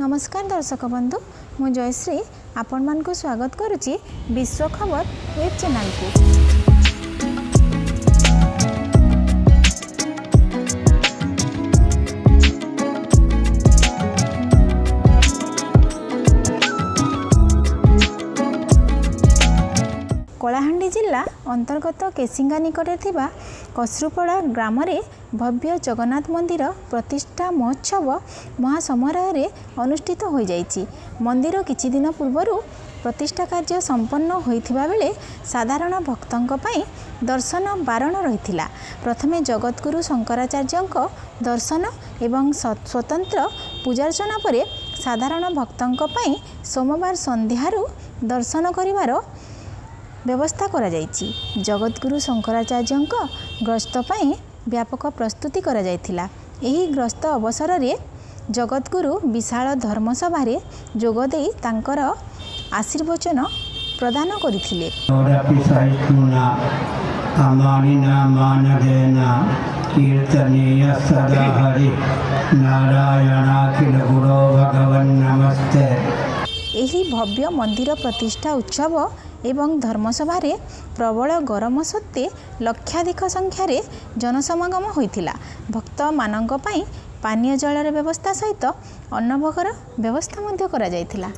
ନମସ୍କାର ଦର୍ଶକ ବନ୍ଧୁ, ମୁଁ ଜୟଶ୍ରୀ ଆପଣମାନଙ୍କୁ ସ୍ୱାଗତ କରୁଛି ବିଶ୍ୱ ଖବର ୱେବ୍ ଚ୍ୟାନେଲକୁ। କଳାହାଣ୍ଡି ଜିଲ୍ଲା ଅନ୍ତର୍ଗତ କେସିଙ୍ଗା ନିକଟରେ ଥିବା କସରୁପଡ଼ା ଗ୍ରାମରେ ଭବ୍ୟ ଜଗନ୍ନାଥ ମନ୍ଦିର ପ୍ରତିଷ୍ଠା ମହୋତ୍ସବ ମହାସମାରୋହରେ ଅନୁଷ୍ଠିତ ହୋଇଯାଇଛି। ମନ୍ଦିର କିଛିଦିନ ପୂର୍ବରୁ ପ୍ରତିଷ୍ଠା କାର୍ଯ୍ୟ ସମ୍ପନ୍ନ ହୋଇଥିବା ବେଳେ ସାଧାରଣ ଭକ୍ତଙ୍କ ପାଇଁ ଦର୍ଶନ ବାରଣ ରହିଥିଲା। ପ୍ରଥମେ ଜଗତଗୁରୁ ଶଙ୍କରାଚାର୍ଯ୍ୟଙ୍କ ଦର୍ଶନ ଏବଂ ସ୍ୱତନ୍ତ୍ର ପୂଜାର୍ଚ୍ଚନା ପରେ ସାଧାରଣ ଭକ୍ତଙ୍କ ପାଇଁ ସୋମବାର ସନ୍ଧ୍ୟାରୁ ଦର୍ଶନ କରିବାର ବ୍ୟବସ୍ଥା କରାଯାଇଛି। ଜଗତଗୁରୁ ଶଙ୍କରାଚାର୍ଯ୍ୟଙ୍କ ଗସ୍ତ ପାଇଁ ବ୍ୟାପକ ପ୍ରସ୍ତୁତି କରାଯାଇଥିଲା। ଏହି ଗସ୍ତ ଅବସରରେ ଜଗତଗୁରୁ ବିଶାଳ ଧର୍ମସଭାରେ ଯୋଗଦେଇ ତାଙ୍କର ଆଶୀର୍ବଚନ ପ୍ରଦାନ କରିଥିଲେ। सहिष्णुना अमानिना मानदेन कीर्तनीय सदा हरि नारायणाखिल गुरो भगवन् नमस्ते। ଏହି ଭବ୍ୟ ମନ୍ଦିର ପ୍ରତିଷ୍ଠା ଉତ୍ସବ ଏବଂ ଧର୍ମସଭାରେ ପ୍ରବଳ ଗରମ ସତ୍ତ୍ୱେ ଲକ୍ଷାଧିକ ସଂଖ୍ୟାରେ ଜନସମାଗମ ହୋଇଥିଲା। ଭକ୍ତମାନଙ୍କ ପାଇଁ ପାନୀୟ ଜଳର ବ୍ୟବସ୍ଥା ସହିତ ଅନ୍ନଭୋଗର ବ୍ୟବସ୍ଥା ମଧ୍ୟ କରାଯାଇଥିଲା।